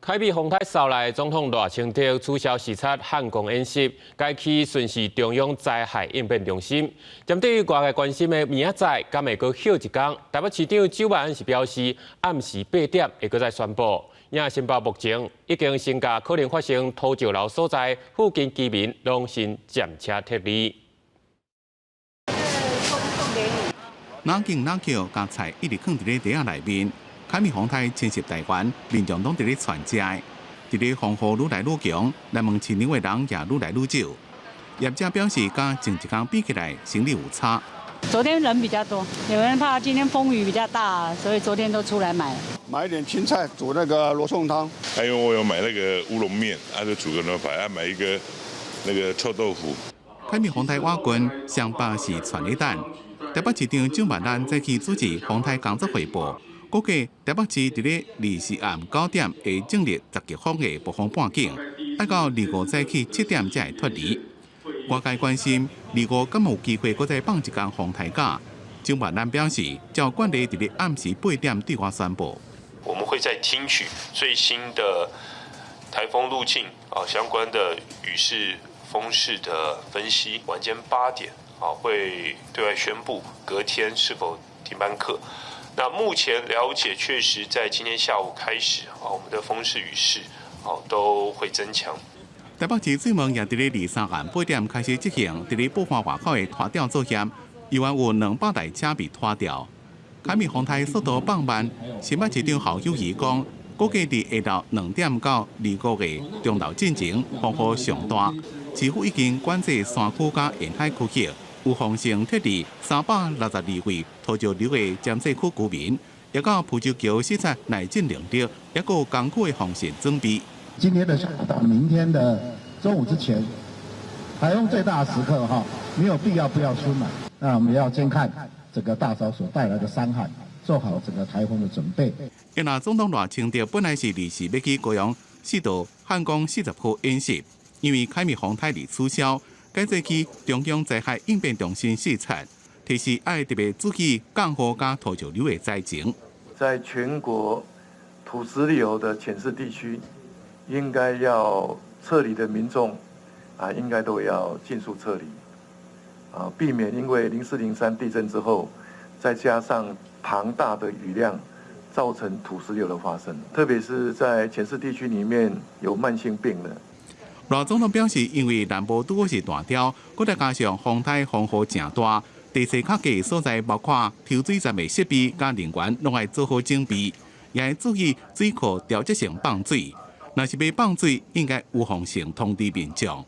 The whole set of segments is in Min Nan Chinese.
海米風颱掃來，總統賴清德取消視察漢光演習，改去巡視中央災害應變中心。針對外界關心的明仔載，敢會閣歇一工？台北市長蔣萬安是表示，暗時八點會閣再宣布。也申報目前已經先共可能發生土石流所在附近居民攏先暫且撤離。哪間哪橋共菜一直囥佇咧袋仔內面。海米風颱侵襲台灣，民眾攏佇咧傳食的。佇咧風雨愈來愈強，來問市場的人也愈來愈少。業者表示，佮前一工比起來，生意有差。昨天人比較多，有人怕今天風雨比較大，所以昨天都出來買。買一點青菜煮那個羅宋湯。因為我有買那個烏龍麵，就煮個牛排，買一個那個臭豆腐。海米風颱倚近，雙北市全咧等。台北市長蔣萬安早起主持風颱工作匯報。估計台北市佇咧24暗9點會進入10級風的暴風半徑，愛到25早起7點才會脫離。外界關心二五敢有機會閣再放一工風颱假？蔣萬安表示，照慣例佇咧暗時八點對外宣布。我們會再聽取最新的颱風路徑啊，相關的雨勢、風勢的分析。晚間8點啊，會對外宣布隔天是否停班課。那目前了解，確實在今天下午開始啊，我們的風勢雨勢啊都會增強。台北市水門也佇咧23暗8點開始執行佇咧埔岸外口的拖吊作業，猶原有200台車被拖吊。海米風颱速度放慢，新北市長侯友宜講，估計佇下晝2點到25的中晝進前，風雨上大，市府已經管制山區佮沿海區域。有風險撤離362位土石流的潛勢區居民，也到浮洲橋視察內政能力，抑閣有工具的防汛準備。今天的下午到明天的中午之前，颱風最大時刻哈，沒有必要不要出門。那我們要監看這個大潮所帶來的傷害，做好整個颱風的準備。因為總統賴清德本來是24欲去高雄四道漢光40號演習，因為海米風颱而取消。改做去中央災害應變中心視察，提示愛特別注意降雨佮土石流的災情。在全國土石流的潛勢地區，應該要撤離的民眾啊，應該都要盡速撤離，啊，避免因為0403地震之後，再加上龐大的雨量，造成土石流的發生。特別是在潛勢地區裡面有慢性病的。賴總統表示，因為南部拄好是大潮，閣再加上風颱風雨誠大，地勢較低所在，包括抽水站的設備佮人員，攏愛做好準備，也愛注意水庫調節性放水。若是欲放水，應該預防性通知民眾。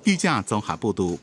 記者綜合報導。